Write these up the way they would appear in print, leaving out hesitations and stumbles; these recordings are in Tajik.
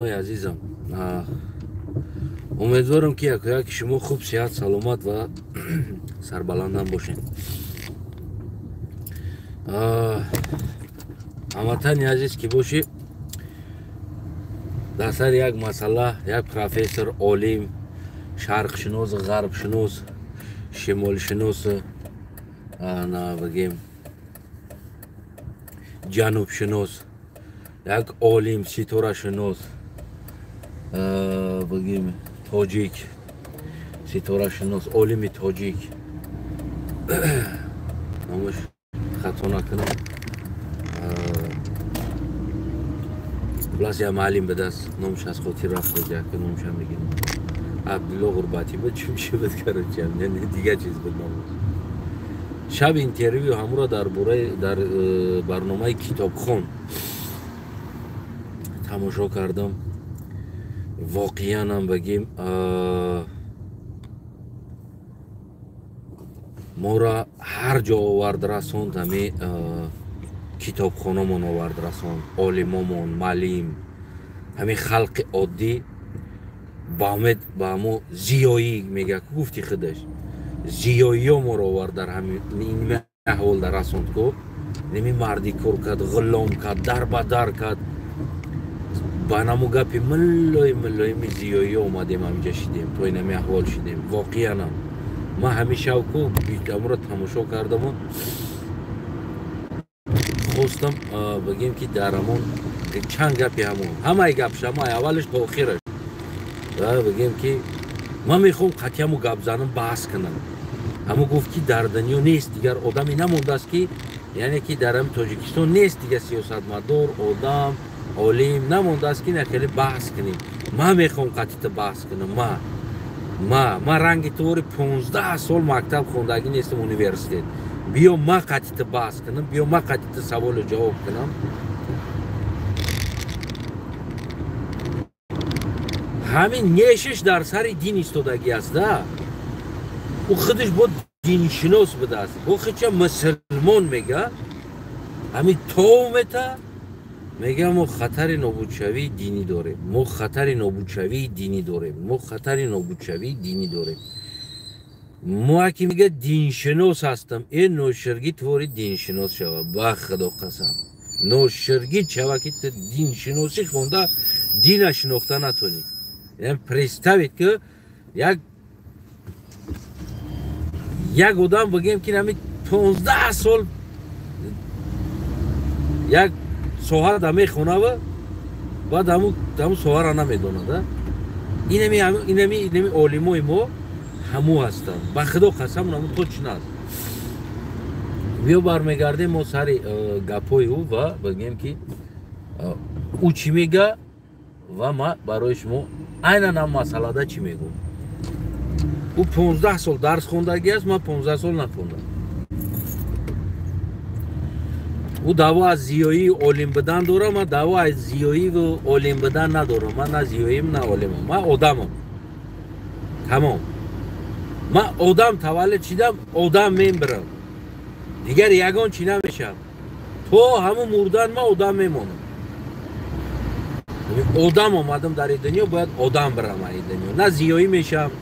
Азизам, умедворам, ки якояки шумо хуб, сеҳат, саломат ва сарбаландам бошед. Ҳамватани азиз, ки бошӣ, дар сари як масъала як профессор, олим, шарқшинос, ғарбшинос, шимолшинос, бигем, ҷанубшинос, як олим, ситорашинос, бигем, тоҷик, ситорашинос, олими тоҷик, номаш хато накунам, хулас, як маълим будааст, номаш аз хотир рафт, як номашам мегирам, Абдулло Ғурбатӣ буд, чӣ буд, короче, дигар чиз буд номаш. Шаб интервю ҳамуро дар бораи дар барномаи «Китобхон» тамошо кардам. Воқеанам, бигем, моро ҳар ҷо овард расонд, ҳами китобхонамон овард расонд, олимомон, маълим, ҳамин халқи оддӣ ба умед ба ҳамо зиёӣ мега, гуфти худаш, зиёиё моро овард дар ҳамин аҳвол дар расонд ку неми марди кор кард, ғулом кард, дар ба дар кард. Ба наму гапи миллои миллоими зиёиё омадем, ҳаминҷа шидем, то инами аҳвол шидем. Воқеанам, ман ҳамин ку амро тамошо кардаму хостам, бигем, ки дар ҳамон чанд гапи ҳамон, ҳамаи гапш, ҳамаи аввалаш то охираш, бигем, ки ман мехоҳам қатъиаму гап занам, баҳс кунам. Ҳамо гуфт, ки дар дунё нест дигар одаме намондааст, ки яъне ки дар ҳами Тоҷикистон нест дигар сиёсатмадор, одам, олим намондааст, ки на хеле баҳс кунем. Ман мехоҳам қатъита баҳс кунам. Ма ранги тувори 15 сол мактаб хондагӣ нестам, университет. Биё, ма қатъита баҳс кунам, биё, ма қатъита саволу ҷавоб кунам. Ҳамин нешиш дар сари дин истодагӣ аст да. Ӯ худаш бо диншинос будааст, бо худша мусулмон мега, ҳамин тов мета мега: мо хатари нобудшавии динӣ дорем, мо хатари нобудшавии динӣ дорем, мо хатари нобудшавии динӣ дорем. Мо аки мега, диншинос ҳастам. Э, ноширгӣ твори диншинос шава, ба Худо қасам, ноширгӣ шава, ки ту диншиносӣ хонда дина шинохта натонӣ. Представить ки як одам, бигем, ки нами 15 сол як соҳа мехонава, баъд ҳамун соҳаро намедонад. Инами олимои мо ҳаму ҳастанд, ба Худо қасам, ҳамун точно аст. Биё, бармегардем мо сари гапҳои ӯ ва бигем, ки ӯ чӣ мега ва ма барои шумо айнан ҳам масъалада чӣ мегӯм. Ӯ 15 сол дарс хондагӣ аст, ман 15 сол нахондам. Ӯ даъво аз зиёии олим будан дорам, ман даъво аз зиёиву олим будан надорам. Ман на зиёим, на олимам, ман одамам, тамом. Ман одам таваллуд шидам, одам мембирам, дигар ягон чӣ намешавам. То ҳамун мурдан ман одам мемонам. Одам омадам дар ин дунё, бояд одам бирам ин дунё. На зиёӣ мешавам,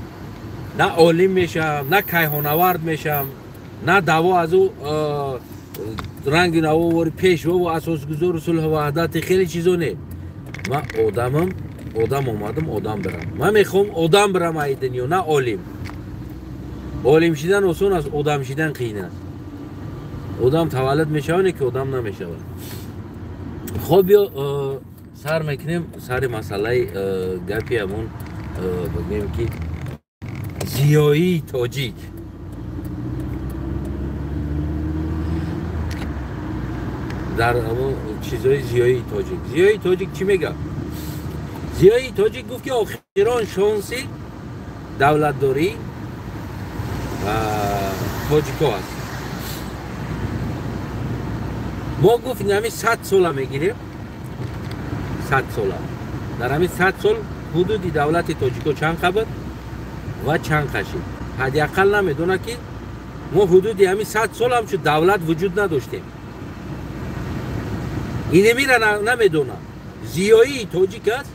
на олим мешавам, на кайҳонавард мешавам, на даъво аз ӯ ранги навовори пешвову асосгузору сулҳу ваҳдати хеле чизо не. Ман одамам, одам омадам, одам бирам. Ман мехоҳам одам бирам ай дунё, на олим. Олим шидан осон аст, одам шидан қиин аст. Одам таваллуд мешавад, не ки одам намешавад. Хоб, биё, сар мекунем сари масъалаи гапи ҳамон, бигӯем, ки зиёии тоҷик. Дар ҳамон чизҳои зиёии тоҷик, зиёии тоҷик чӣ мега? Зиёии тоҷик гуфт, ки охирон шонси давлатдорӣ тоҷико аст. Мо, гуфт, ҳамин 100 сола мегирем, 100 сола. Дар ҳамин 100 сол ҳудуди давлати тоҷико чанд қабр ва чанд қашид, ҳадди ақал намедонад, ки мо ҳудуди ҳамин 100 сол ҳамчун давлат вуҷуд надоштем. Инемира намедонад. Зиёии тоҷик аст.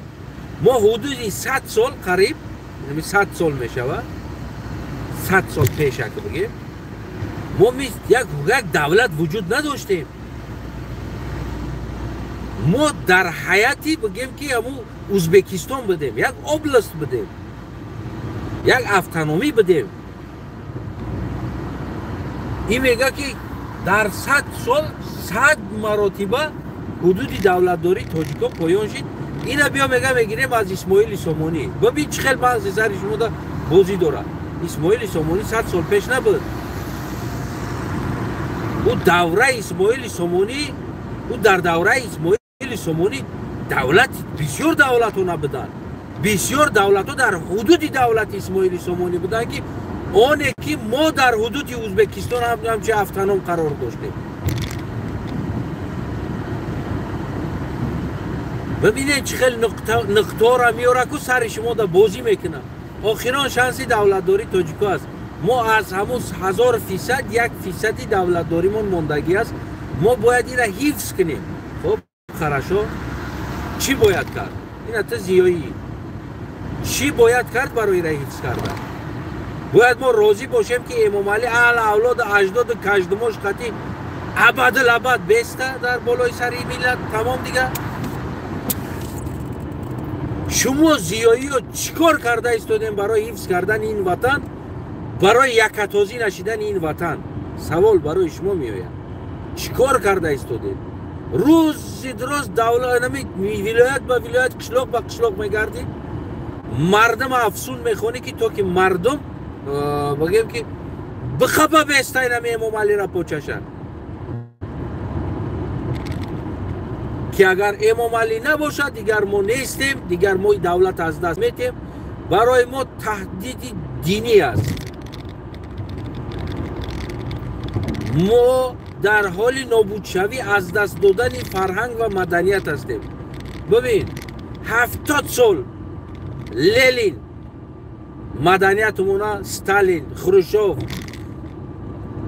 Мо ҳудуди 100 сол қариб, 100 сол мешавад, 100 сол пеш ака бигем, мо як давлат вуҷуд надоштем. Мо дар ҳаяти бигем ки ҳамун Узбекистон будем, як област будем, як автономӣ будем. Ин мега ки дар 100 сол 100 маротиба ҳудуди давлатдории тоҷикон поён шид. Ина биё мега мегирем аз Исмоили Сомонӣ. Бибин чӣ хел мағзи сари шумода бозӣ дорад. Исмоили Сомонӣ 100 сол пеш набуд. Ӯ давраи Исмоили Сомонӣ, ӯ дар давраи Исмоили Сомонӣ давлат бисёр давлатҳо набуданд. Бисёр давлатҳо дар ҳудуди давлати Исмоили Сомонӣ буданд, ки оне ки мо дар ҳудуди Узбекистон ҳамчун автоном қарор доштем. Бибинед чӣ хел нуқтаҳоро меорад ку сари шумода бозӣ мекунад. Охирон шанси давлатдории тоҷико аст. Мо аз ҳамун 1000% 1% давлатдоримон мондагӣ аст. Мо бояд инро ҳифз кунем. Хоб, хорошо, чӣ бояд кард? Ина ту зиёӣ. Чӣ бояд кард барои инро ҳифз кардан? Бояд мо розӣ бошем ки Эмомалӣ аҳли авлоду аҷдоду каждумош қатӣ абадулабад беста дар болои сари миллат, тамом дигар. Шумо зиёиё чӣ кор карда истодем барои ҳифз кардани ин ватан, барои якатозӣ нашидани ин ватан? Савол барои шумо меояд. Чӣ кор карда истодем? Рӯзи дуроз вилоят ба вилоят, қишлоқ ба қишлоқ мегардид, мардум афсун мехонӣ ки то ки мардум бигем ки бихапа бестай нами Эмомалиро почашад. Ки агар Эмомалӣ набошад, дигар мо нестем, дигар мо давлат аз даст метем. Барои мо таҳдиди динӣ аст. Мо дар ҳоли нобудшавӣ аз даст додани фарҳанг ва маданият ҳастем. Бибин, 70 сол Ленин маданиятумона Сталин, Хрущев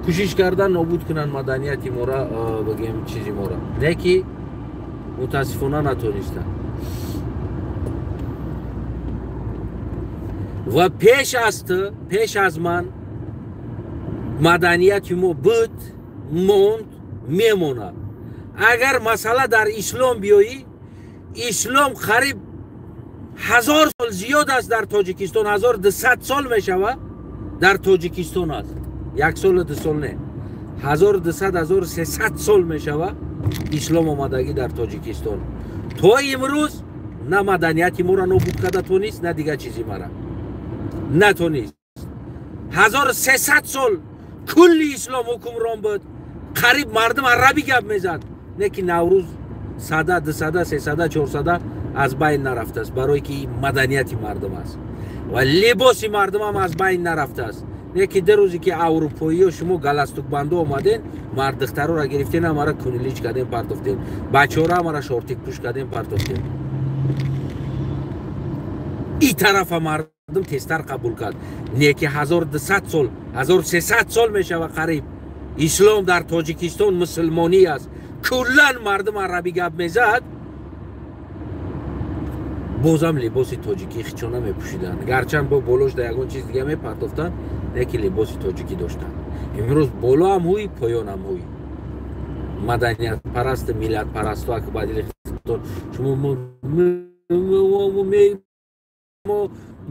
кӯшиш кардан нобуд кунанд маданияти мора, бигем чизи мора. Не ки мутаассифона натонистанд. Ва пеш аз ту, пеш аз ман маданияти мо буд, монд, мемонад. Агар масъала дар ислом биёӣ, ислом қариб 1000 сол зиёд аст дар Тоҷикистон, 1200 сол мешавад дар Тоҷикистон аст. 1 сол 2 сол не, 1200 1300 сол мешавад ислом омадагӣ дар Тоҷикистон. То имрӯз на маданияти моро нобуд карда тонист, на дигар чизи мара натонист. 1300 сол кулли ислом ҳукмрон буд, қариб мардум арабӣ гап мезад, не ки Наврӯз 100, 200, 300, 400 аз байн нарафтааст, барое ки маданияти мардум аст ва либоси мардумам аз байн нарафтааст. Не ки ду рӯзе ки аврупоиё шумо галастукбандо омаден, мардихтароро гирифтен, ҳамаро кунилич кардем, партофтем, бачаҳоро ҳамаро шортикпӯш кардем, партофтем. И тарафа мардум тезтар қабул кард. Не ки 1200 сол, 1300 сол мешава қариб ислом дар Тоҷикистон мусулмонӣ аст. Куллан мардум арабӣ гап мезад, бозам либоси тоҷикӣ хичона мепӯшиданд. Гарчанд бо болош да ягон чиз дига мепартофтанд, не ки либоси тоҷикӣ доштанд. Имрӯз боло ҳам ҳуй, поён ҳам ҳуй. Маданиятпараст, миллатпарасту аки ба дили шумо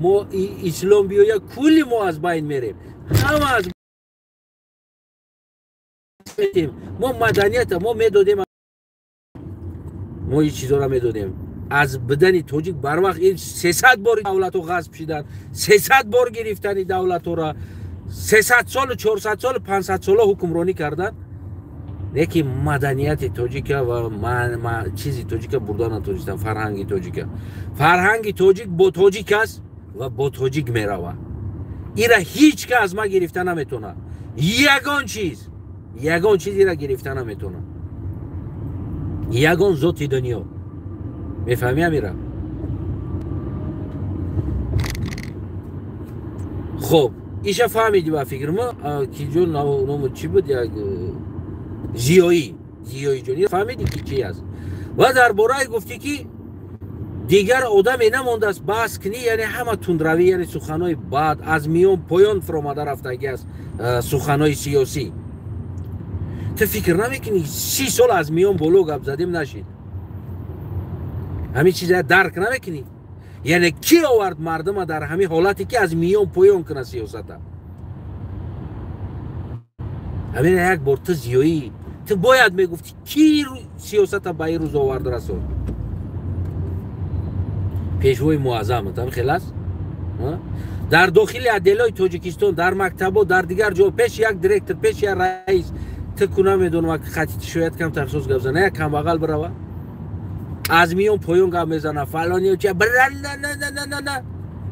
мо ислом биёя, кулли мо аз байн мерем, ҳама аз метем. Мо маданията мо медодем, мо ин чизоро медодем. Аз бидани тоҷик барвақт ин 300 бор давлатҳо ғасб шиданд, 300 бор гирифтани давлатҳоро, 300 солу 400 солу 500 сола ҳукмронӣ карданд. Не ки маданияти тоҷика ва чизи тоҷика бурда натонистанд, фарҳанги тоҷика. Фарҳанги тоҷик бо тоҷик аст ва бо тоҷик меравад. Ира ҳеҷ кас аз ма гирифта наметавонад. Ягон чиз, ягон чиз ира гирифта наметавонад. Ягон зоти дунё. Мефаҳмӣ амира? Хоб, иша фаҳмидӣ ба фикр ма, ки ҷон ному чӣ буд, як зиёӣ, зиёӣ ҷон, фаҳмидӣ ки чӣ аст? Ва дар бораи гуфтӣ ки Дигар одаме намондааст баҳс кунӣ, яъне ҳама тундравӣ, яъне суханҳои бад аз миён поён фуромада рафтагӣ аст, суханҳои сиёсӣ. Ту фикр намекунӣ 30 сол аз миён боло гап задем нашид? Ҳамин чиза дарк намекунӣ? Яъне ки овард мардума дар ҳамин ҳолате ки аз миён поён кунад сиёсата? Ҳамин як бор ту зиёӣ, ту бояд мегуфтӣ ки сиёсата ба ин рӯз овард расонд? Пешвои муаззамат ҳам хел аст? Дар дохили отделҳои Тоҷикистон, дар мактабҳо, дар дигар ҷо пеш як директор, пеш як раис, ту ку намедонам хати шояд камтар соз гап зана, як камбағал бирава аз миён поён гап мезана, фалони ча бра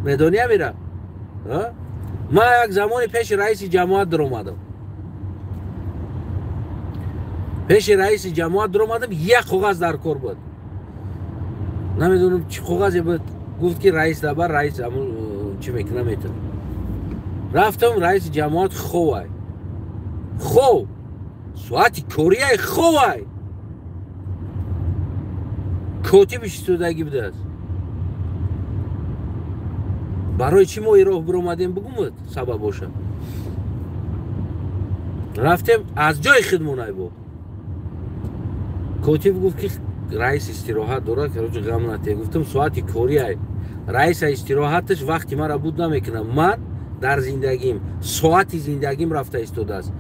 медонӣ амира? Ман як замоне пеши раиси ҷамоат даромадам. Пеши раиси ҷамоат даромадам, як коғаз дар кор буд. Намедонам чӣ коғазе буд. Гуфт ки раис дабар, раис амун чӣ мекунам метавон. Рафтам, раиси ҷамоат ховай. Хов! Соати корияй ховай! Котибиш истодагӣ будааст. Барои чӣ мо ироҳ биромадем бугумад сабаб боша? Рафтем аз ҷои хидмонай бо. Котиб гуфт ки раис истироҳат дорад, короче ғам нате. Гуфтам соати корияй. Раиса истироҳаташ вақти мара буд намекунам. Ман дар зиндагим, соати зиндагим рафта истодааст.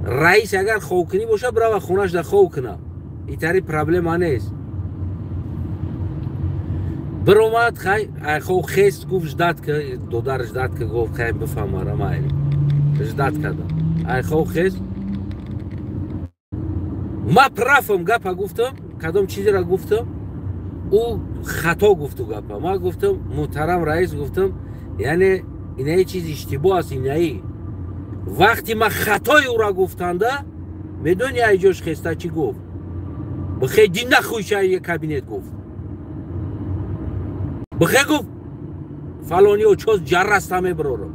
Раис агар ховкунӣ боша, бирава хонаш да хов куна. Итари проблема нест. Биромад, хай, хов хест, гуфт ждать ка, додар ждать ка, гуфт хай бифаҳмара майли. Ждать кардам. Ай хов хест. Ма прафам гапа гуфтам, кадом чизеро гуфтам, ӯ хато гуфту гапа. Ма гуфтам, муҳтарам раис гуфтам, яъне инаи чиз иштибоҳ аст, инаи. Вақти ма хатои ӯра гуфтанда, медони ай ҷош хеста чӣ гуфт? Бихе дин нахӯйша кабинет гуфт. Бихе гуфт фалонио чоз ҷарраста мебирорам.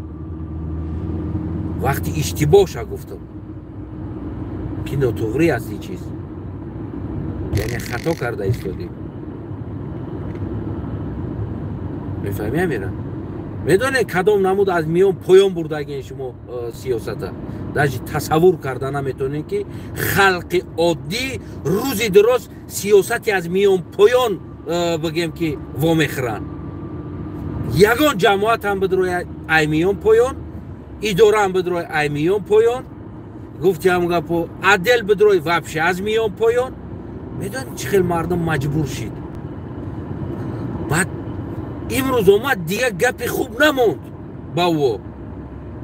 Вақти иштибоҳша гуфтам ки нотуғрӣ аст ин чиз. Яъне хато карда истодем. Мефаҳмӣ амира? Медонед кадом намуд аз миён поён бурдагин шумо сиёсата? Даже тасаввур карда наметонед ки халқи оддӣ рӯзи дуроз сиёсати аз миён поён бигем ки вомехӯранд. Ягон ҷамоат ҳам бидрояд ай миён поён, идора ҳам бидрояд ай миён поён, гуфти ҳам гапо отдел бидрой вообще аз миён поён. Медонед чӣ хел мардум маҷбур шид? Баъд имрӯз омад дигар гапи хуб намонд ба ӯ.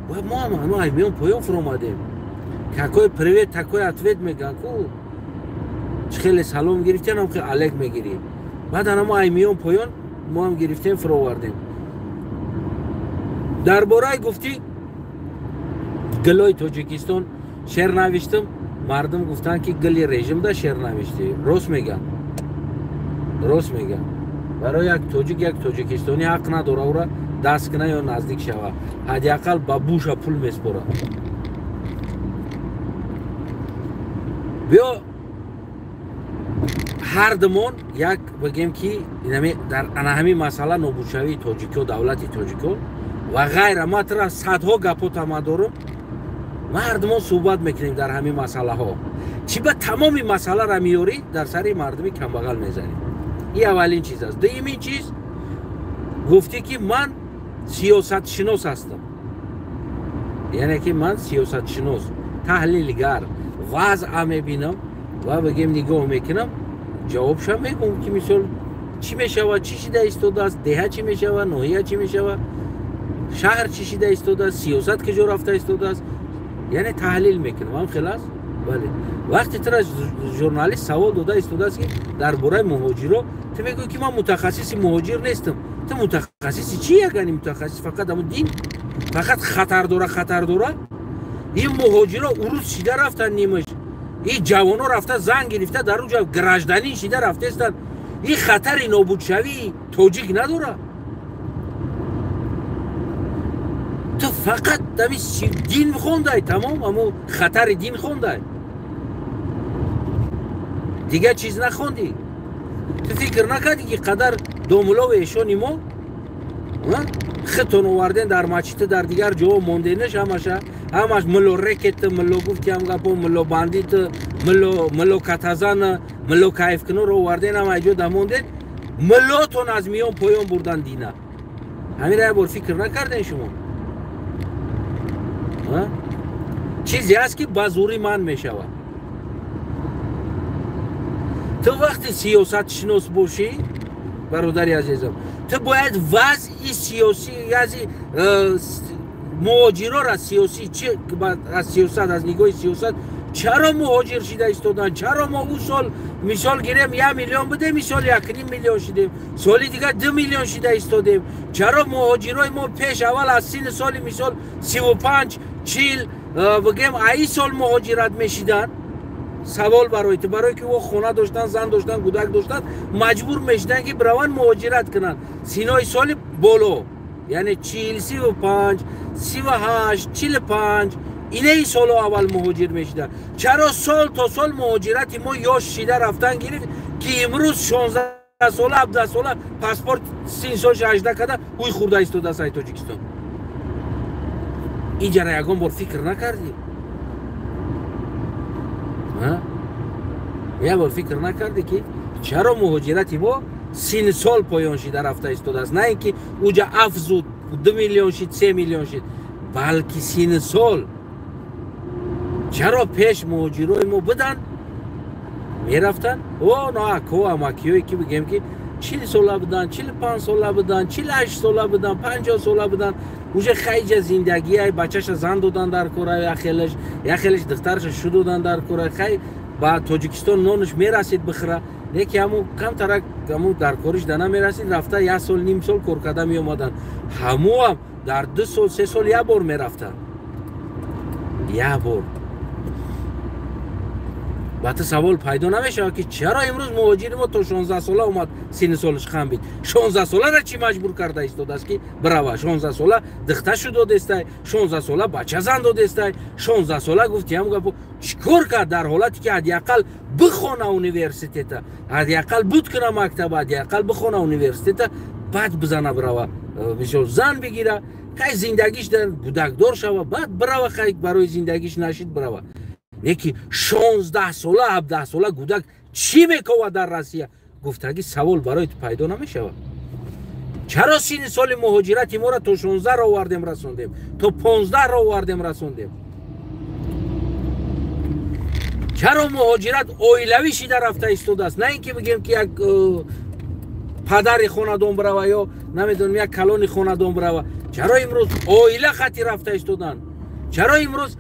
Ва мо ҳам ай миён поён фуромадем. Какой привет, такой ответ мегӯянд ку. Чӣ хеле салом гирифтем, ҳам хел алек мегирӣ. Баъд ана мо ай миён поён мо ҳам гирифтем фуровардем. Дар бораи гуфтӣ гилои Тоҷикистон шеър навиштам, мардум гуфтанд ки гили режимда шеър навиштӣ. Рост мегӯянд. Рост мегӯянд. Барои як тоҷик, як тоҷикистонӣ ҳақ надора ӯра даст куна ё наздик шава. Ҳадди ақал ба буша пул меспорад. Биё ҳар думон як бигем ки дар ана ҳамин масъала нобудшавии тоҷико, давлати тоҷико ва ғайра. Ман тура садҳо гапота ман дорам. Ма ҳар думон суҳбат мекунем дар ҳамин масъалаҳо. Чӣ ба тамоми масъаларо меёрӣ дар сари мардуми камбағал мезанӣ. Ин аввалин чиз аст. Дуюмин чиз гуфтӣ ки ман сиёсатшинос ҳастам. Яъне ки ман сиёсатшинос, таҳлилгар, вазъа мебинам ва бигем нигоҳ мекунам, ҷавобша мегӯм ки мисол чӣ мешавад, чӣ шида истодааст, деҳа чӣ мешавад, ноҳия чӣ мешавад, шаҳр чӣ шида истодааст, сиёсат куҷо рафта истодааст. Яъне таҳлил мекунам. Ҳам хел аст? Бале. Вақте тура журналист савол дода истодааст ки дар бораи муҳоҷиро, ту мегӯӣ ки ман мутахассиси муҳоҷир нестам. Ту мутахассиси чӣ? Ягани мутахассис фақат ҳамун дин, фақат хатар дора, хатар дора. Ин муҳоҷиро урус шида рафтан нимаш. Ин ҷавоно рафта зан гирифта дар он ҷо гражданин шида рафтаистанд. Ин хатари нобудшавии тоҷик надора. Ту фақат ҳамин дин хондай, тамом, ҳамун хатари дин хондай. Дигар чиз нахондӣ. Ту фикр накардӣ ки қадар Домулову эшони мо хитон оварден дар мачита, дар дигар ҷоҳо монденаш, ҳамаша ҳамаш мулло рекет, мулло гуфти ҳам гапо, мулло бандит, мулло катазан, мулло кайфкунро оварден, ҳама ҷо да монден. Муллотон аз миён поён бурдан дина. Ҳамира як бор фикр накарден шумо? Чизе аст, ки ба зӯрӣ ман мешавад. Ту вақти сиёсатшинос бошӣ, бародари азизам, ту бояд вазъи сиёсӣ, вазъи муҳоҷирора сиёсӣ, чи аз сиёсат, аз нигоҳи сиёсат чаро муҳоҷир шида истоданд? Чаро мо ӯ сол, мисол гирем, 1 миллион будем, мисол 1,5 миллион шидем, соли дигар 2 миллион шида истодем? Чаро муҳоҷирои мо пеш аввал аз синни соли, мисол, 35, 40, бигем, аи сол муҳоҷират мешиданд? Савол барои ту. Барое ки ӯ хона доштан, зан доштан, гудак доштан, маҷбур мешиданд, ки бираванд муҳоҷират кунанд. Синои соли боло, яъне 40, 35, 38, 45, инаи соло аввал муҳоҷир мешиданд. Чаро сол то сол муҳоҷирати мо ёш шида рафтан гирифт, ки имрӯз 16 сола, 17 сола паспорт син солша 18 када ӯй хӯрда истодааст ай Тоҷикистон? Иҷара ягон бор фикр накардӣ? Як бор фикр накардӣ, ки чаро муҳоҷирати мо сини сол поён шида рафта истодааст? На ин ки уҷа афзуд, 2 миллион шид, 3 миллион шид, балки сини сол. Чаро пеш муҳоҷирои мо буданд, мерафтанд, о ноако амакиёе ки бигем, ки 40 сола буданд, 45 сола буданд, 48 сола буданд, 50 сола буданд, уже хайҷа зиндагиай, бачаша зан додан дар кора, яхелаш, яхелаш духтараша шу додан дар кора, хай ба Тоҷикистон нонаш мерасид бихӯра, не ки ҳамун камтарак ҳамун дар кориш да намерасид, рафта як сол, ним сол кор карда меомаданд. Ҳамуам дар 2 сол, 3 сол як бор мерафтанд, як бор. Ба ту савол пайдо намешавад, ки чаро имрӯз муҳоҷири мо то 16 сола омад, синни солаш хам бид? 16 солара чӣ маҷбур карда истодааст, ки бирава? 16 сола духташу додестай, 16 сола бача зан додестай, 16 сола гуфти ҳам гапо чӣ кор кард, дар ҳолате ки ҳадди ақал бихона университета, ҳадди ақал буд куна мактаба, ҳадди ақал бихона университета, баъд бизана бирава, мисол, зан бигира, хай зиндагиш дар гудакдор шава, баъд бирава, хай барои зиндагиш нашид бирава. Неки 16 сола, 17 сола гудак чӣ мековад дар Россия? Гуфтагӣ савол барои ту пайдо намешавад? Чаро синни соли муҳоҷирати моро то 16 ро овардем расондем, то 15 ро овардем расондем? Чаро муҳоҷират оилавӣ шида рафта истодааст, на ин ки бигем, ки як падари хонадон бирава ё намедонам, як калони хонадон бирава? Чаро имрӯз оила хати рафта истоданд? Чаро имрӯз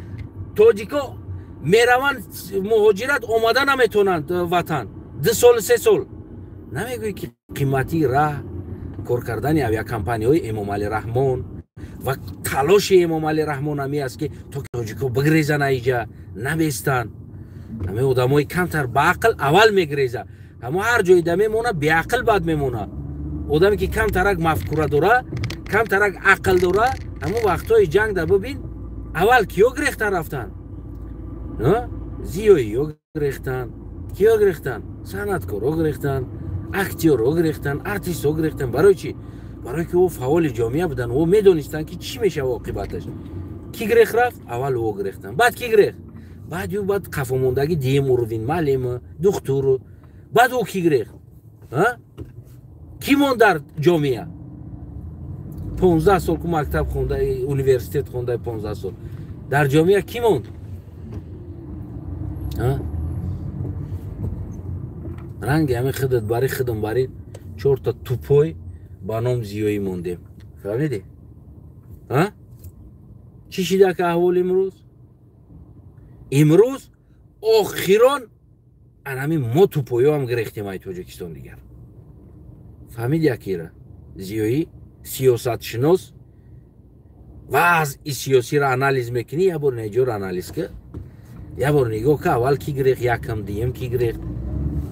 тоҷико мераванд муҳоҷират, омада наметавонанд ватан 2 сол, 3 сол? Намегӯӣ, ки қиматии раҳ, кор кардани авиакомпанияҳои Эмомалӣ Раҳмон ва талоши Эмомалӣ Раҳмон ҳами аст, ки то ки тоҷико бигрезан, аиҷа набестанд. Ҳами одамои камтар баақл аввал мегреза, ҳамо ҳар ҷоида мемона, беақл бад мемона. Одаме ки камтарак мафкура дора, камтарак ақл дора, ҳамо вақтҳои ҷангда бибин, аввал киё гирехтан рафтанд? Зиёиё гирехтанд. Киё гирехтанд? Санъаткоро гирехтанд, актёрро гирехтанд, артистҳо гирехтанд. Барои чӣ? Барое ки ӯ фаъоли ҷомеа буданд, ӯ медонистанд, ки чӣ мешава оқибаташ. Кӣ гирех рафт? Аввал ӯ гирехтанд. Баъд кӣ гирех? Баъд ӯ, баъд қафомондагӣ дуюм уровень, маълиму духтуру, баъд ӯ кӣ гирех? Кӣ монд дар ҷомеа? 15 сол ку мактаб хонда, университет хонда, 15 сол дар ҷомеа кӣ монд? Ранги ҳамин худат бари худам бари чорта тупой ба ном зиёӣ мондем. Фаҳмидӣ, чӣ шида ка аҳвол имрӯз? Имрӯз охирон анами мо тупоёам гирехтем ай Тоҷикистон дигар. Фаҳмиди, акира зиёӣ сиёсатшинос вазъи сиёсиро анализ мекунӣ, як бор неҷоро анализ ка, як бор нигоҳ ка: аввал кӣ гирехт, якам, дуюм кӣ гирехт,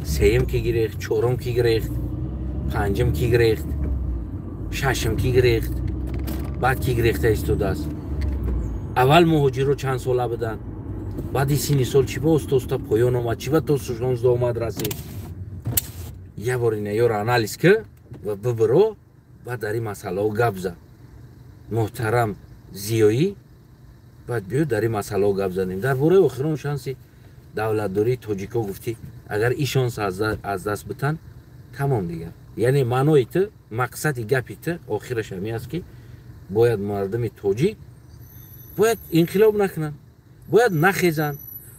сеюм кӣ гирехт, чорум кӣ гирехт, панҷум кӣ гирехт, шашум кӣ гирехт, баъд кӣ гирехта истодааст? Аввал муҳоҷирро чанд сола буданд? Баъди синни сол чӣ ба оста оста поён омад, чӣ ба то 16 омад расид? Як бор инаёро анализ ка. ва бибиро, баъд дар ин масъалаҳо гап зад. Муҳтарам Зиёӣ, баъд биё дар ин масъалаҳо гап занем. Дар бораи охирон шанси давлатдории тоҷико гуфтӣ, агар ин шанс аз даст битан, тамом дигар. Яъне маънои ту, мақсади гапи ту охираш ҳамин аст, ки бояд мардуми тоҷик бояд инқилоб накунанд, бояд нахезанд,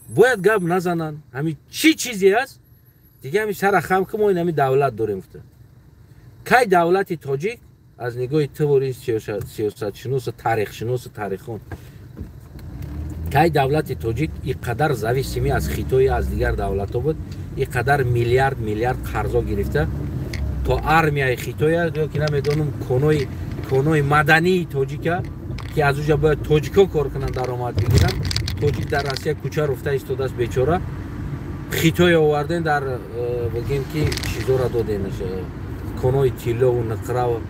бояд гап назананд. Ҳамин чӣ чизе аст дига, ҳамин сара хам ки мо ин ҳамин давлат дорем гуфта. Кай давлати тоҷик аз нигоҳи ту вори сиёсатшиносу таърихшиносу таърихон, кай давлати тоҷик ин қадар зависимый аз Хитои, аз дигар давлатҳо буд, ин қадар миллиард миллиард қарзо гирифта то армияи Хитоя ё ки намедонам конои мадании тоҷика, ки аз уҷа бояд тоҷико кор кунанд, даромад бигиранд. Тоҷик дар Россия кӯча руфта истодааст бечора, Хитой оварден, дар бигем ки чизора доден, конои тиллову нуқраву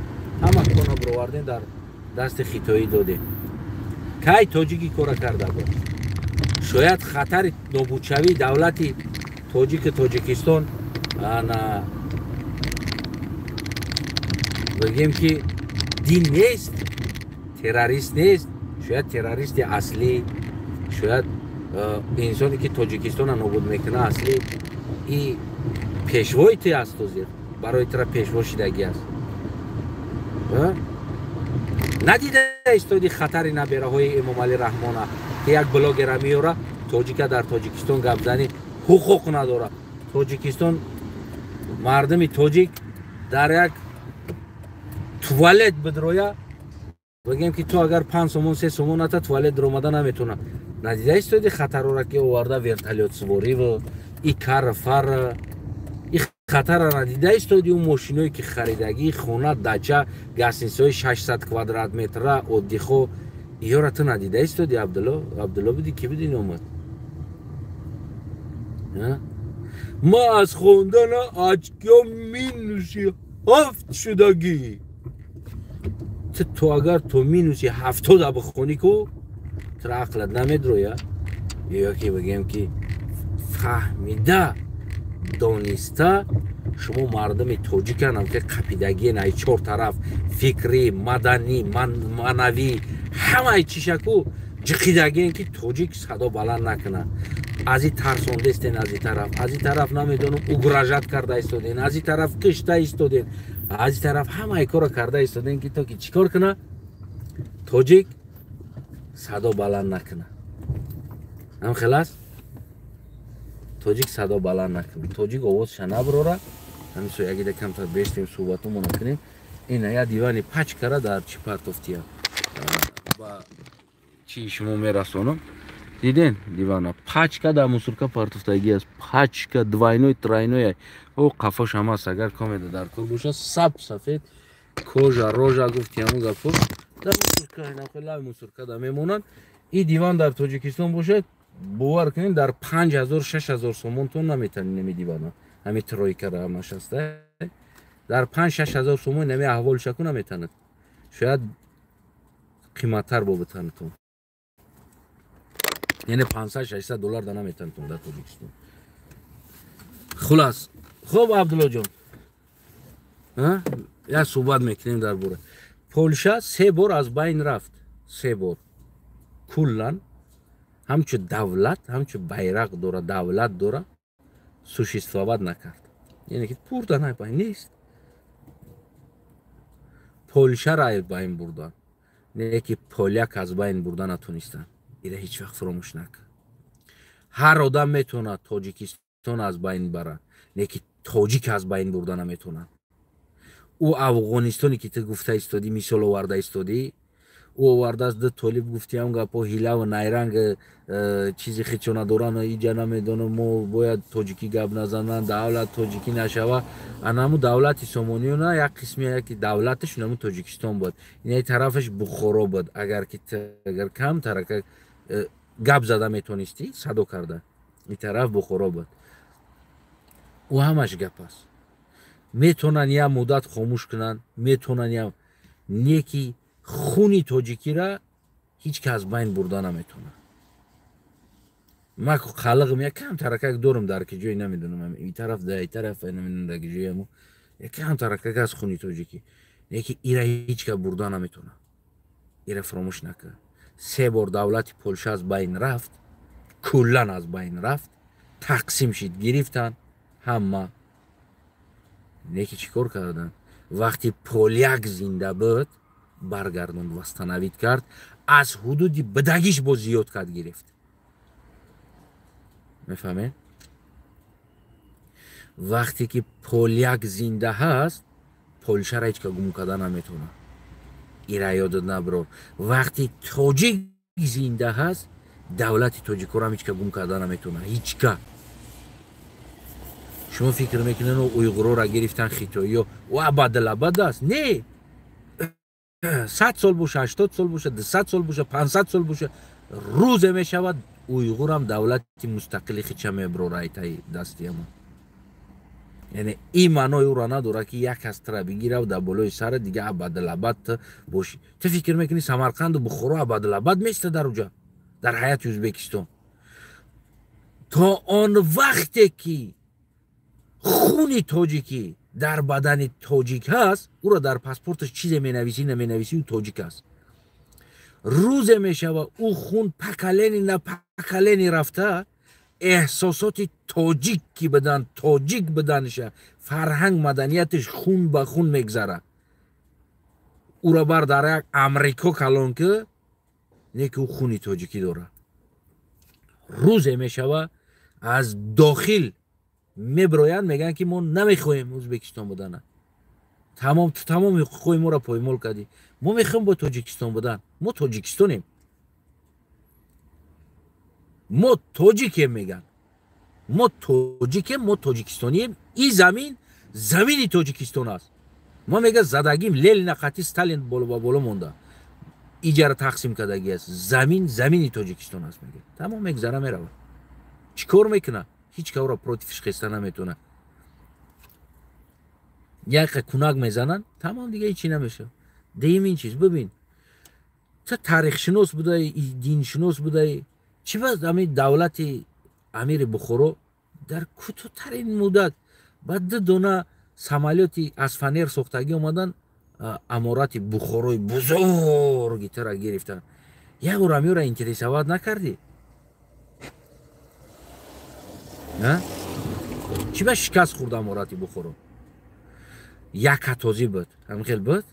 ҳама кона бироварден, дар дасти хитоӣ додем. Кай тоҷики кора карда буд? Шояд хатари нобудшавии давлати тоҷики Тоҷикистон, ана бигем ки дин нест, террорист нест, шояд террористи аслӣ, шояд инсоне ки Тоҷикистона нобуд мекунад, аслӣ и пешвои ту аст, ҳозир барои тура пешво шидагӣ аст. Надида истоди хатари набераҳои Эмомалӣ Раҳмона, ки як блогера меёра, тоҷика дар Тоҷикистон гапзанӣ ҳуқуқ надорад. Тоҷикистон, мардуми тоҷик дар як туалет бидроя, бигем ки ту агар 5 сомон, 3 сомон ната, туалет даромада наметавона. Надида истоди хатарора, ки оварда вертолётсувориву и кар фар, и хатара надида истоди? Ӯ мошиное ки харидагӣ, хона, дача, гостиницаҳои 600 квадрат метра, отдыхо, иёра ту надида истоди? Абдулло, Абдулло буди, ки буди номад? Ма аз хондана очкиё -7 шудагӣ. Ту агар то -70 бихонӣ ку, тура ақлат намедроя? Ё ки бигем ки фаҳмида дониста шумо мардуми тоҷиканам, ки қапидагиен ай чор тараф, фикрӣ, маданӣ, маънавӣ, ҳамаи чишаку ҷиқидагиен, ки тоҷик садо баланд накунад. Аз и тарсондестен, аз и тараф, аз и тараф намедонам, угрожать карда истоден, аз и тараф кишта истоден, аз и тараф ҳамаи корро карда истоден, ки то ки чӣ кор куна, тоҷик садо баланд накуна. Ҳам хел аст, тоҷик садо баланд накуна, тоҷик овозша наброра. Ҳамин соягида камтар бештем, суҳбатумона кунем. Ина я дивани пачкара дар чӣ партофтия, ба чӣ шумо мерасонам. Диден, дивана пачка дар мусорка партофтагӣ аст, пачка двойной, тройной. О, қафош ҳам аст, агар комеда дар кор бошад, саб сафед, кожа рожа гуфти, ҳамун гапо дар мусорка, лави мусорка да мемонанд. И диван дар Тоҷикистон бошад, бовар кунед, дар 5000, 6000 сомонтон наметавонед нами дивана, ҳами тройкара ҳамаш аста, дар 5-6 ҳазор сомон нами аҳволшаку наметавонад, шояд қиматтар бо битанатон, яъне 500, 600 доллар да наметавонатон дар Тоҷикистон. Хулас, хуб, Абдуллоҷон, як суҳбат мекунем дар бора Полша. Се бор аз байн рафт, се бор куллан, ҳамчу давлат, ҳамчу байрақ дора, давлат дора, существовать накард, яъне ки бурдан, ай нест. Полшаро ай байн бурдан, не ки поляк аз байн бурда натонистанд. Ира ҳеҷ вақт фуромӯш накард. Ҳар одам метавонад Тоҷикистон аз байн барад, не ки тоҷик аз байн бурда наметавонад. Ӯ Афғонистоне ки ту гуфта истодӣ, мисол оварда истодӣ, ӯ овардааст ду толиб, гуфтиам гапо, ҳилаву найранг, чизи хичо надоранд. Иҷа намедонам, мо бояд тоҷикӣ гап назананд, давлат тоҷикӣ нашава. Анаму давлати Сомониёна як қисми яки давлаташ наму Тоҷикистон буд, инаи тарафаш Бухоро буд. Агар ки агар кам тарака гап зада метонистӣ, садо карда, ин тараф Бухоро буд. Ӯ ҳамаш гап аст. Метавонанд як муддат хомӯш кунанд, метавонанд як, не ки хуни тоҷикира ҳеҷ кас байн бурда наметавонад. Ма қалиғм як кам таракак дорам, дар ки ҷой намедонам, и тараф да и тараф намедонам, дар ки ҷоямо. Якам таракак аз хуни тоҷикӣ. Неки ира ҳеҷ ка бурда наметавонад. Ира фаромӯш накард. Се бор давлати Полша аз байн рафт, куллан аз байн рафт, тақсим шид, гирифтан ҳама. Неки чӣ кор карданд? Вақти поляк зинда буд, баргардонд, восстановить кард, аз ҳудуди бидагиш боз зиёд кард, гирифт. Мефаҳмед? Вақте ки поляк зинда ҳаст, Полшаро ҳеҷ ка гум карда наметавонад. Ира ёдат наброр. Вақти тоҷик зинда ҳаст, давлати тоҷикоро ҳеҷ ка гум карда наметавонад. Ҳеҷ ка. Шумо фикр мекунед, уйғурора гирифтан хитоиё, ӯ абадалабад аст? Не. 100 сол боша, 80 сол боша, 200 сол боша, 500 сол боша, рӯзе мешавад уйғурам давлати мустақили хича меброра айтаи дасти ҳамон. Яъне ин маънои ӯро надорад, ки як кас тра бигирав дар болои сара, дига абадалабад ту бошӣ. Ту фикр мекунӣ, Самарқанду Бухоро абадалабад места дар уҷа, дар ҳаяти Ӯзбекистон? То он вақте ки хуни тоҷикӣ дар бадани тоҷик ҳаст, ӯро дар паспорташ чизе менависӣ, наменависӣ, ӯ тоҷик аст. Рӯзе мешава, ӯ хун поколение на поколение рафта, эҳсосоти тоҷик ки будан, тоҷик буданиша, фарҳанг, маданияташ хун ба хун мегзара. Ӯро бар дар як Амрико калон ки, не ки ӯ хуни тоҷикӣ дорад. Рӯзе мешава, аз дохил меброянд, мегӯянд, ки мо намехоҳем Ӯзбекистон будана, тамом, ту тамоми ҳуқуқҳои моро поймол кардӣ, мо мехоҳем бо Тоҷикистон будан, мо тоҷикистонем, мо тоҷикем. Мегӯянд, мо тоҷикем, мо тоҷикистонием, ин замин замини Тоҷикистон аст. Мо, мега, задагим Ленина қати Сталин боло ба боло монда, иҷара тақсим кардагӣ аст, замин замини Тоҷикистон аст, мега. Тамом, мегзара, меравад. Чӣ кор мекунад? Ҳеҷ каро против ш хеста наметавонад. Яқа кунак мезананд, тамом, дига ҳечи намешавад. Деим ин чиз, бибин, ча таърихшинос будаи, диншинос будаи, чӣ ба ҳамин давлати амири Бухоро дар кӯтоҳтарин муддат ба ду дона самолёти аз фанер сохтагӣ омадан, аморати Бухорои бузурги тара гирифтанд? Як бор амиёра интересовать накардӣ? Чӣ ба шикаст хӯрд аморати Бухоро? Якатозӣ буд, ҳамин хел буд.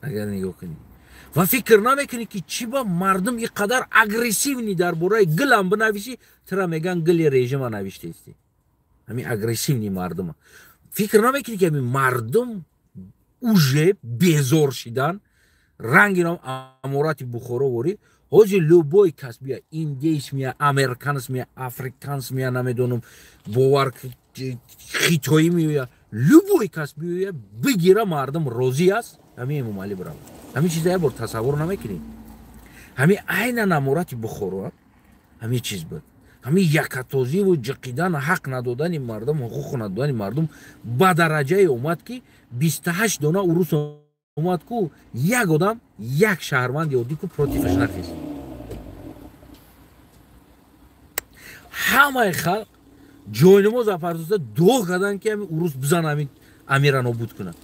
Агар нигоҳ кунӣ ва фикр намекунӣ, ки чӣ ба мардум ин қадар агрессивный, дар бораи гилам бинависӣ, тира меган, гили режима навиштаистӣ. Ҳамин агрессивный мардума фикр намекунӣ, ки ҳамин мардум уже безор шидан, ранги ном аморати Бухоро ворӣ. Ҳозир любой кас бия, индейс мия, американс мия, африканс мия, намедонам, бовар, хитоӣ меоя, любой кас биёя, бигира, мардум розӣ аст ҳамин Эмомалӣ бирава. Ҳамин чиза як бор тасаввур намекунӣ? Ҳамин айнан аморати Бухоро ҳамин чиз буд. Ҳамин якатозиву ҷиқидан, ҳақ надодани мардум, ҳуқуқ надодани мардум ба дараҷае омад, ки 28 дона урус омад ку, як одам, як шаҳрванди оддӣ ку против аш нахест. Ҳамаи халқ ҷойнамоз апардоста дуо карданд, ки ҳамин урус бизан, ҳамин амира нобуд кунад.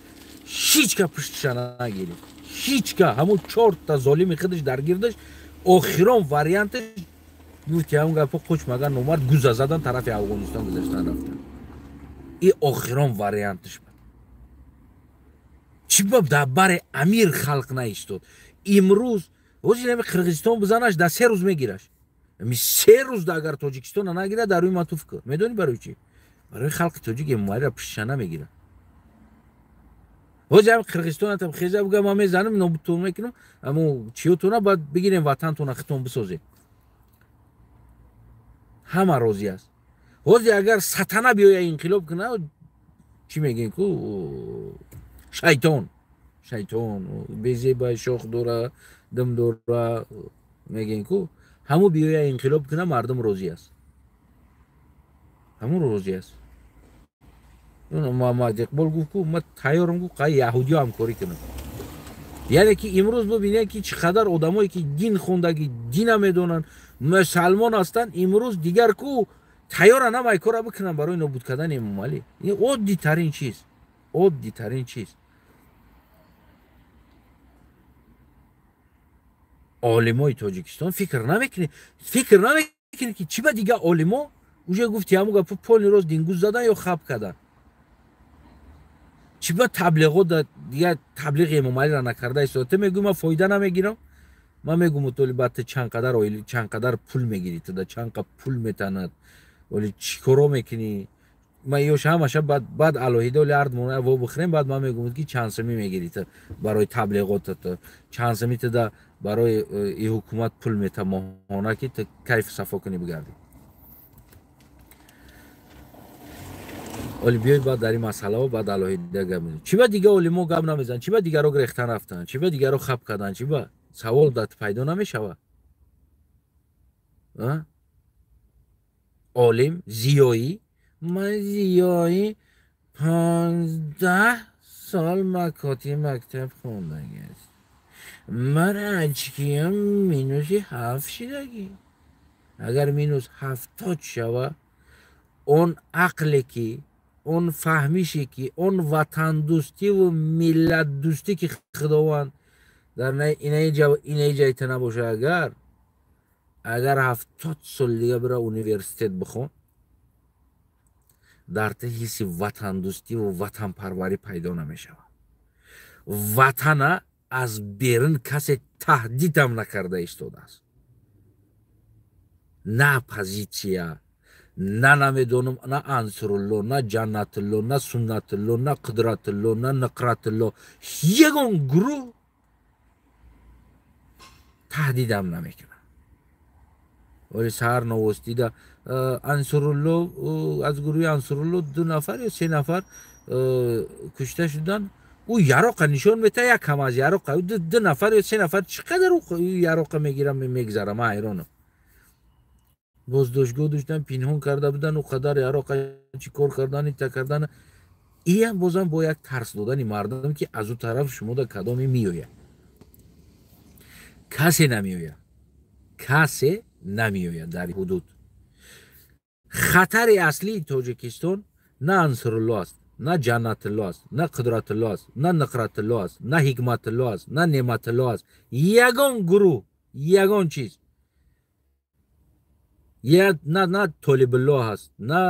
Ҳеҷ ка пуштиша нагирифт, ҳеҷ ка. Ҳамун чорта золими худаш дар гирдаш. Охирон варианташ гуфт, ки ҳамун гапо қуч магар номард гуза задан, тарафи Афғонистон гузаштан, рафтан. И охирон варианташ буд. Чӣ ба дар бари амир халқ наистод? Имрӯз ҳозир ҳами Қирғизистон бизанаш, дар 3 рӯз мегираш. Ами 3 рӯзда агар Тоҷикистона нагирад, дар рӯи ман туф кун. Медонӣ барои чӣ? Барои халқи тоҷик Эмомалиро пуштиша намегирад. Ҳозир ҳами Қирғизистонатам хеза буга, ман мезанам, нобудтон мекунам, амо чиётона баъд бигирем, ватантона хитон бисозем, ҳама розӣ аст. Ҳозир агар сатана биёя, инқилоб куна, чӣ мегӯем ку, шайтон, шайтон безеба, шох дора, дим дора, мегӯем ку, ҳамун биёя, инқилоб куна, мардум розӣ аст, ҳамун розӣ аст. Муҳаммад Иқбол гуфт ку, ма тайёрам, гуфт, қай яҳудиё ҳамкорӣ кунам. Яъне ки имрӯз бибинед, ки чӣ қадар одамое, ки дин хондагӣ, дина медонанд, мусалмон ҳастанд, имрӯз дигар ку тайёранд ҳамаи кора бикунанд барои нобуд кардани Эмомалӣ. Ин оддитарин чиз. Оддитарин чиз. Олимои Тоҷикистон фикр намекунед, фикр намекунед, ки чӣ ба дига олимо уже гуфти ҳамун гапо полный рост дингуз задан ё хаб кардан. Чӣ ба таблиғот дига таблиғи Эмомалиро накарда истода? Ту мегӯӣ, ман фоида намегирам. Ман мегӯм, толи баъд ту чанд қадар оили, чанд қадар пул мегирӣ, ту да чанд қа пул метанад, оли чӣ коро мекунӣ? Ман ёш ҳамаша баъд алоҳида оли ард мона во бихӯрем, баъд ман мегӯм, ки чанд сумӣ мегирӣ ту барои таблиғотат, чанд сумӣ ту да барои и ҳукумат пул мета моҳона, ки ту кайф сафо кунӣ бигардӣ. Оли биёед, баъд дар ин масъалаҳо баъд алоҳида гап мезанем. Чӣ ба дига олимо гап намезананд? Чӣ ба дигаро гирехта рафтанд? Чӣ ба дигаро хаб карданд? Чӣ ба савол дат пайдо намешавад? Олим зиёӣ, ман зиёӣ 15 сол макоти мактаб хондагиаст. Ман очкиям -7 шидагӣ. Агар -70 шава, он ақле ки, он фаҳмише ки, он ватандӯстиву миллатдӯстӣ ки Худованд дар инаи ҷайта набоша, агар 70 сол дига бира университет бихон, дар та ҳисси ватандӯстиву ватанпарварӣ пайдо намешавад. Ватана аз берун касе таҳдидам накарда истодааст. На оппозитсия, на намедонам, на Ансурулло, на Ҷаннатулло, на Суннатулло, на Қудратулло, на Нуқратулло, ягон гурӯҳ таҳдидам намекунад. Вале саҳар новостида Ансурулло, аз гурӯҳи Ансурулло 2 нафар ё 3 нафар кушта шуданд. Ӯ яроқа нишон мета, як кам аз яроқа 2 нафар ё 3 нафар чӣ қадар ӯ яроқа мегирам, мегзарам, ман ҳайронам. Боздоштгоҳ доштан, пинҳон карда будан, ӯ қадар яроқа чӣ кор кардан, ита кардан. Иам бозам бо як тарс додани мардум, ки аз ӯ тараф шумо да кадоме меояд. Касе намеояд, касе намеояд дар ҳудуд. Хатари аслии Тоҷикистон на Ансурулло аст, на Ҷаннатулло аст, на Қудратулло аст, на Нуқратулло аст, на Ҳикматулло аст, на Неъматулло аст. Ягон гурӯҳ, ягон чиз. На Толибулло ҳаст, на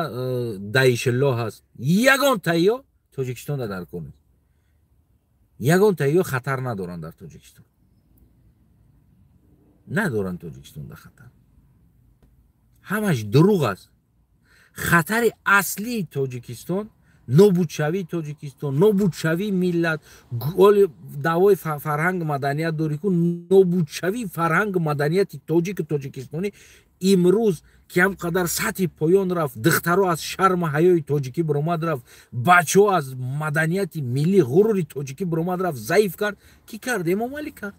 Даишулло ҳаст. Ягон тайё Тоҷикистонда дар кор нест. Ягон тайё хатар надоранд дар Тоҷикистон. Надоранд Тоҷикистонда хатар. Ҳамаш дурӯғ аст. Хатари аслии Тоҷикистон нобудшавии Тоҷикистон, нобудшавии миллат, оли даъвои фарҳангу маданият дорӣ ку, нобудшавии фарҳангу маданияти тоҷику тоҷикистонӣ имрӯз ки ҳам қадар сатҳи поён рафт, духтаро аз шарму ҳаёи тоҷикӣ баромад рафт, бачаҳо аз маданияти миллӣ, ғурури тоҷикӣ баромад рафт, заиф кард. Кӣ кард? Эмомалӣ кард.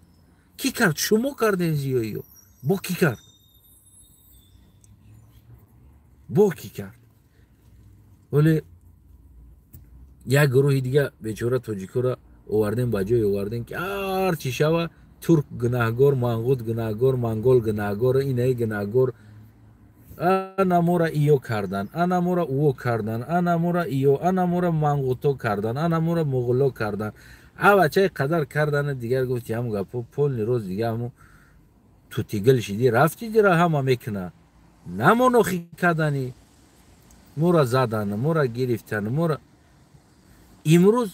Кӣ кард? Шумо кардем зиёиё. Бо кӣ кард? Бо кӣ кард? Вале як гурӯҳи дига бечора тоҷикоро овардем, ба ҷой овардем, ки ҳар чӣ шава турк гунаҳгор, манғут гунаҳгор, монгол гунаҳгор, инаи гунаҳгор. Ана мора иё кардан, ана мора ӯо кардан, ана мора иё, ана мора манғуто кардан, ана мора муғуло кардан. Авачаи қадар кардана дигар гуфти ҳам гапо полни роз дига ҳаму тутигил шиди рафти дира ҳама мекуна. Намонохӣ кардани, мора задан, мора гирифтан, мора имрӯз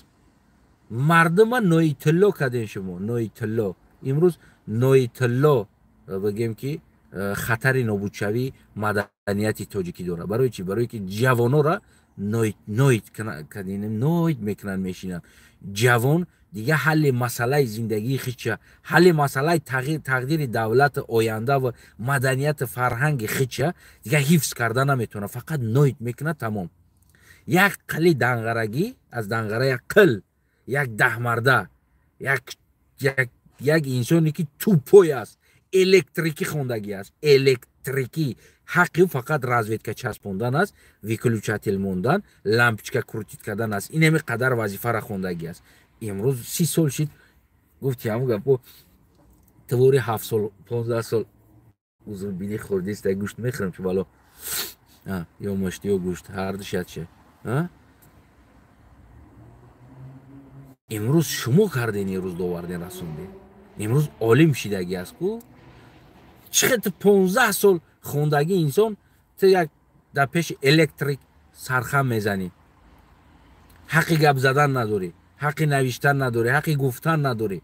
мардума ноитилло кардем шумо, ноитилло. Имрӯз ноитилло бигем ки хатари нобудшавии маданияти тоҷикӣ дорад. Барои чӣ? Барои ки ҷавонора ноит кардем, ноит мекунанд, мешинанд. Ҷавон дига ҳалли масъалаи зиндагии хича, ҳалли масъалаи тақдири давлати оянда ва маданияти фарҳанги хича дига ҳифз карда наметавонад, фақат ноит мекунад, тамом. Як қили данғарагӣ, аз данғара як қил, як даҳмарда, як инсоне ки тупой аст, электрикӣ хондагӣ аст, электрикӣ. Ҳаққи ӯ фақат разведка часпондан аст, выключатель мондан, лампочка крутить кардан аст. Инами қадар вазифара хондагӣ аст. Имрӯз 30 сол шид, гуфти ҳамун гапо, твори 7 сол, 15 сол узр бини хӯрдист, гӯшт мехӯрам чу бало. Ё мушт, ё гӯшт, ҳар ду шад ше. Имрӯз шумо карден, имрӯз доварден, расонден. Имрӯз олим шидагӣ аст ку. Чӣ хел ту 15 сол хондагӣ инсон, ту як дар пеши электрик сархам мезанӣ, ҳаққи гап задан надорӣ, ҳаққи навиштан надорӣ, ҳаққи гуфтан надорӣ,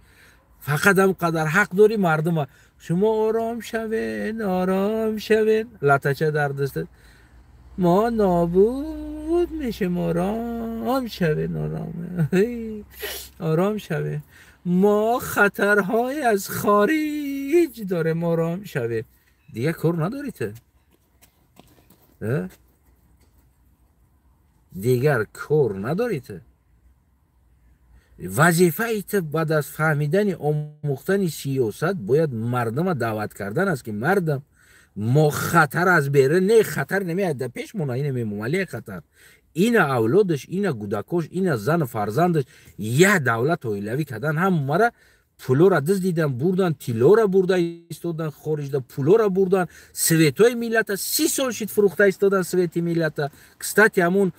фақат ҳам қадар ҳақ дорӣ мардума шумо ором шавен, ором шавен, латача дар дастат, мо нобуд мешем, ором шавен, ором, ором шавен, мо хатарҳои аз хориҷ дорем, ором шавем. Дигар кор надорӣ ту, дигар кор надорӣ ту. Вазифаи ту баъд аз фаҳмидани, омӯхтани сиёсат бояд мардума даъват кардан аст, ки мардам, мо хатар аз берун не, хатар намеяд дар пеш мона, ина Эмомалие хатар, ина авлодаш, ина гудакош, ина зану фарзандаш, як давлат оилавӣ кардан, ҳамара пулора дуздидан, бурдан, тиллора бурда истодан, хориҷда пулора бурдан, светои миллата 30 сол шид фурӯхта истодан, свети миллата. Кстати, ҳамун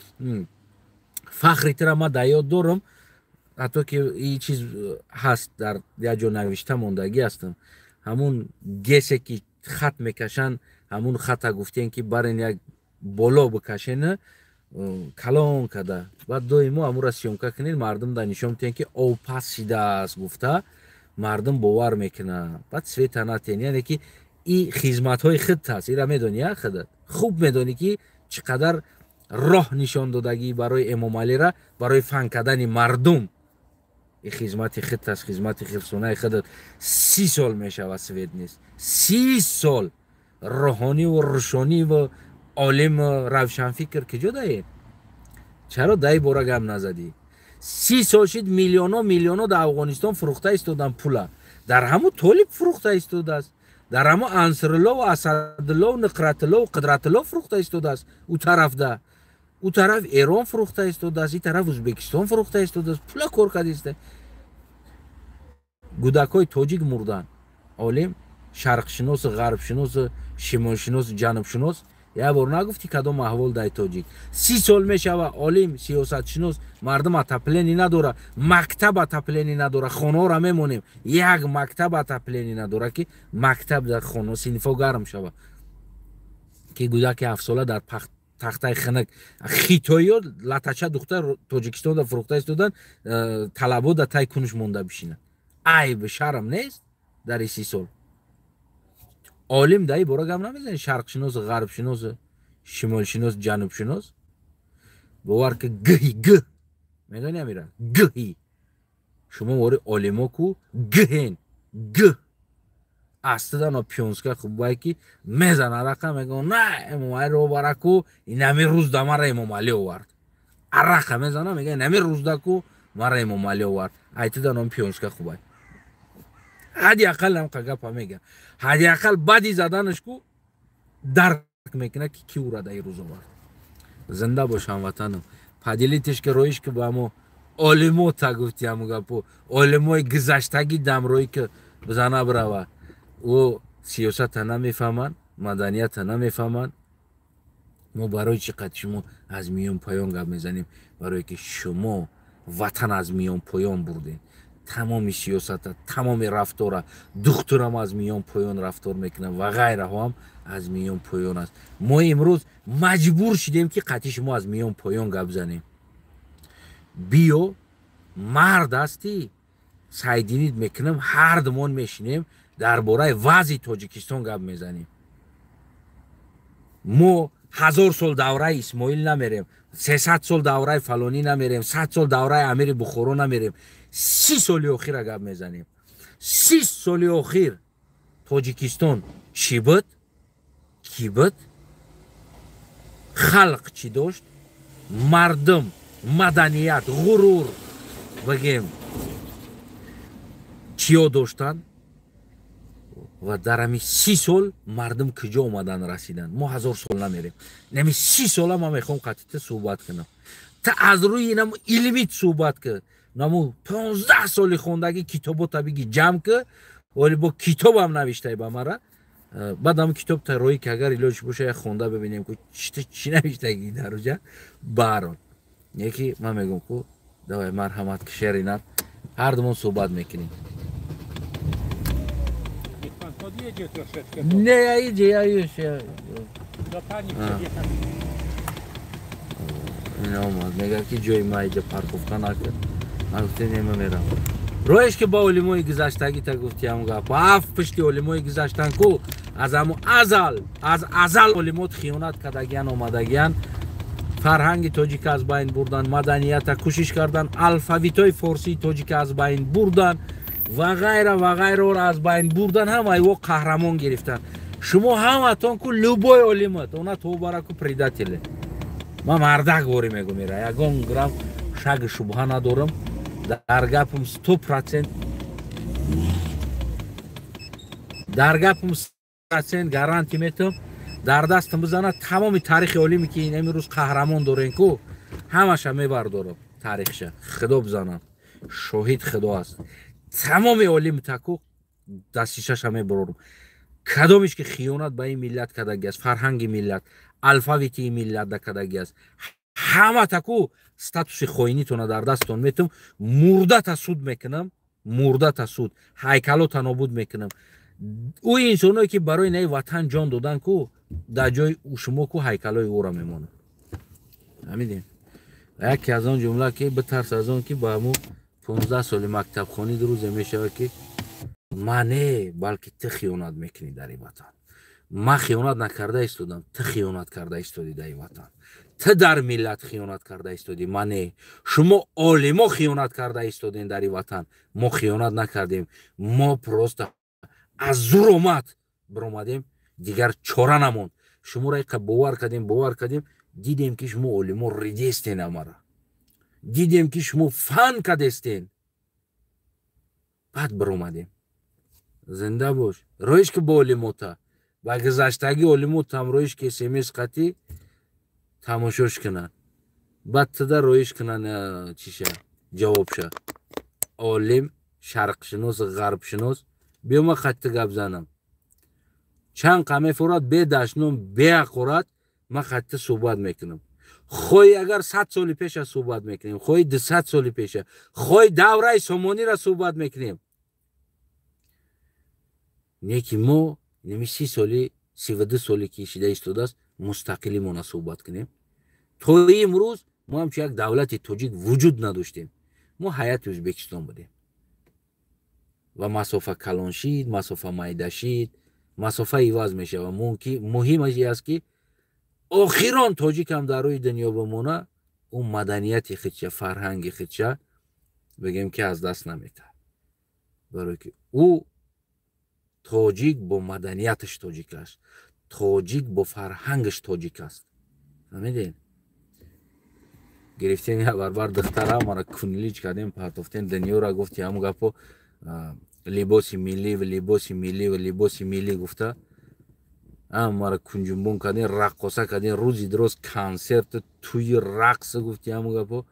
фахри тира ма дар ёд дорам, ҳатто ки и чиз ҳаст, дар як ҷо навишта мондагӣ ҳастам. Ҳамун гесе ки хат мекашанд, ҳамун хата гуфтем, ки барен як боло бикашена, калон када, баъд доимо ҳамура съёмка кунед, мардум да нишон медиҳем, ки об паст шидааст гуфта, мардум бовар мекунад. Баъд света натен, яъне ки и хизматҳои худт аст, ира медонӣ, я худат хуб медонӣ, ки чӣ қадар роҳ нишон додагӣ барои Эмомалира, барои фан кардани мардум. И хизмати худт аст, хизмати хирсонаи худат. 30 сол мешавад, свет нест, 30 сол. Рӯҳониву рӯшониву олиму равшанфикр киҷо даед? Чаро даи бора гап назадӣ? 30 сол шид, миллионо миллионо дар Афғонистон фурӯхта истодан пула, дар ҳамун Толиб фурӯхта истодааст, дар ҳамун Ансруллову Асадуллову Нуқратуллову Қудратуллов фурӯхта истодааст. Ӯ тарафда, ӯ тараф Эрон фурӯхта истодааст, ин тараф Ӯзбекистон фурӯхта истодааст пула, кор кардиста. Гудакҳои тоҷик мурданд. Олим, шарқшиносу ғарбшиносу шимолшиносу ҷанубшинос, як бор нагуфтӣ, кадом аҳвол дай тоҷик. 30 сол мешава, олим, сиёсатшинос, мардум отопление надора, мактаб отопление надора, хонаҳоро мемонем, як мактаб отопление надора, ки мактаб дар хона синфо гарм шава, ки гудаки 7-сола дар тахтаи хинак. Хитоиё латача духтар Тоҷикистонда фурӯхта истодан, талабо дар тай кунуш монда бишинад. Айб шарм нест? Дар и 30 сол, олим, даи бора гап намезанӣ, шарқшинос, ғарбшинос, шимолшинос, ҷанубшинос. Бовар ки гиҳи гиҳ медонӣ, амира гиҳи шумо вори олимо ку гиҳен гиҳ астидано пёнска хубай ки мезана арақа, мегӯ на Эмомалиро овара ку, инами рӯзда мара Эмомалӣ овард. Арақа мезана, мега инами рӯзда ку мара Эмомалӣ овард. Айтиданом пёнска хубай, ҳадди ақал ҳамқа гапа мега, ҳадди ақал баъди заданаш ку дарк мекунад, ки ки ӯра даи рӯз овард. Зинда бош, ҳамватанам. Поделитесь ки, роиш ки ба мо олимо та гуфти, ҳаму гапо олимои гузаштагӣ дамроӣ ки бизана бирава, ӯ сиёсата намефаҳманд, маданията намефаҳманд. Мо барои чӣ қад шумо аз миён поён гап мезанем? Барое ки шумо ватан аз миён поён бурдем, тамоми сиёсата, тамоми рафтора. Духтурам аз миён поён рафтор мекунам ва ғайраҳоам аз миён поён аст. Мо имрӯз маҷбур шудем, ки қатъи шумо аз миён поён гап занем. Биё, мард ҳастӣ, сайдинит мекунам, ҳардумон мешинем, дар бораи вазъи Тоҷикистон гап мезанем. Мо 1000 сол давраи Исмоил намерем, 300 сол давраи фалонӣ намерем, 100 сол давраи амири Бухоро намерем, 30 соли охира гап мезанем. 30 соли охир Тоҷикистон чӣ буд, кӣ буд, халқ чӣ дошт, мардум, маданият, ғурур бигем, чиё доштанд ва дар ҳами 30 сол мардум куҷо омадан расиданд. Мо 1000 сол намерем, нами 30 сола ман мехоҳам қатъита суҳбат кунам. Та аз рӯи инам илмит суҳбат ки, наму 15 соли хондагӣ китобота биги, ҷамъ ки, вале бо китобам навиштаи ба мара. Баъд ҳам китоб та роӣ ки, агар илоҷ боша, як хонда бибинем, ку чӣ навиштагӣ дар уҷа. Баҳрол, яки ман мегӯм ку. Давай, марҳамат, ки шеринат, ҳардумон суҳбат мекунем. Niech pan podjedzie troszeczkę. Не, я иде, я иде. Do pani przyjechać. Ин омад, мега ки ҷои ма иҷа парковка накард. Ман гуфтем, нема, мерам. Роеш ки ба олимои гузаштагита гуфтиам гап. Ҳафт пишти олимои гузаштан ку аз ҳамо азал, аз азал олимот хиёнат кардагиян, омадагиян. Фарҳанги тоҷика аз байн бурдан, маданията кӯшиш кардан, алфавитҳои форсии тоҷика аз байн бурдан ва ғайра ва ғайраро аз байн бурдан, ҳамаи во қаҳрамон гирифтан. Шумо ҳаматон ку любой олимат, она тобара ку предателе. Ман мардак ворӣ мегум, ира ягон грамм шаги шубҳа надорам. Дар гапам 100%, дар гапам 100% гарантӣ метам. Дар дастам бизана, тамоми таърихи олиме ки ин имрӯз қаҳрамон дорем ку, ҳамаша мебардорам таърихша. Худо бизанам, шоҳид Худо аст. Тамоми олим таку дастишаша мебарорам. Кадомиш ки хиёнат ба ин миллат кардаги аст, фарҳанги миллат, алфавити ин миллат накардаги аст, ҳама таку статуси хоинитона дар дастон метам, мурдата суд мекунам, мурдата суд, ҳайкалота нобуд мекунам. Ӯ инсоное ки барои наи ватан ҷон додан ку, дар ҷои шумо ку ҳайкалои ӯро мемонад. Фаҳмидем? Яке аз он ҷумла ки битарс аз он ки ба ҳамун 15 соли мактабхонӣ рӯзе мешавад ки ма не, балки ту хиёнат мекунӣ дар ин ватан. Ман хиёнат накарда истодам, ту хиёнат карда истодӣ дар ин ватан. Ту дар миллат хиёнат карда истодӣ, ман не. Шумо олимо хиёнат карда истодем дар ин ватан. Мо хиёнат накардем. Мо просто аз зур омад биромадем, дигар чора намонд. Шуморо иқа бовар кардем, бовар кардем, дидем ки шумо олимо ридестен амара. Дидем ки шумо фан кардестен. Баъд биромадем. Зинда бош. Роиш ки бо олимота. Ба гузаштагӣ олимотам роиш ки смс қатӣ тамошош кунанд. Баъд туда роиш кунанд чиша, ҷавобша. Олим, шарқшинос, ғарбшинос, биё ма қатӣ гап занам. Чанд қа мефурад, бе дашном, бе ҳақорат ман қатӣ суҳбат мекунам. Хоҳӣ агар 100 соли пеша суҳбат мекунем, хоҳӣ 200 соли пеша, хоҳӣ давраи сомониро суҳбат мекунем. Не ки мо неми 30 соли, 32 соли ки шида истодааст, мустақилимона суҳбат кунем. То имрӯз мо ҳамчун як давлати тоҷик вуҷуд надоштем. Мо ҳайати Ӯзбекистон будем. Ва масофа калон шид, масофа майда шид, масофа иваз мешавад. Муҳимаш ин аст ки охирон тоҷикам дар рӯи дунё бимона, ӯ маданияти худша, фарҳанги худша бигем ки аз даст наметаҳад. Барое ки ӯ тоҷик бо маданияташ тоҷик аст, тоҷик бо фарҳангаш тоҷик аст. Фаҳмидед? Гирифтем як барбар духтара, мара кунлич кардем, партофтем дунёра, гуфти ҳамун гапо либоси миллӣ ва либоси миллӣ ва либоси миллӣ гуфта, мара кунҷумбон кардем, раққоса кардем, рӯзи дроз консерт, тӯи рақс, гуфти ҳамун гапо.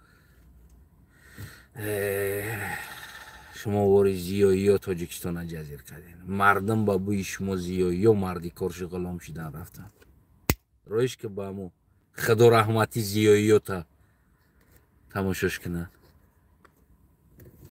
Шумо вори зиёиё Тоҷикистона ҷазир кардем. Мардум ба бӯи шумо зиёиё марди корши ғулом шидан рафтанд. Роиш ки ба ҳамун Худо раҳмати зиёиёта тамошош кунад.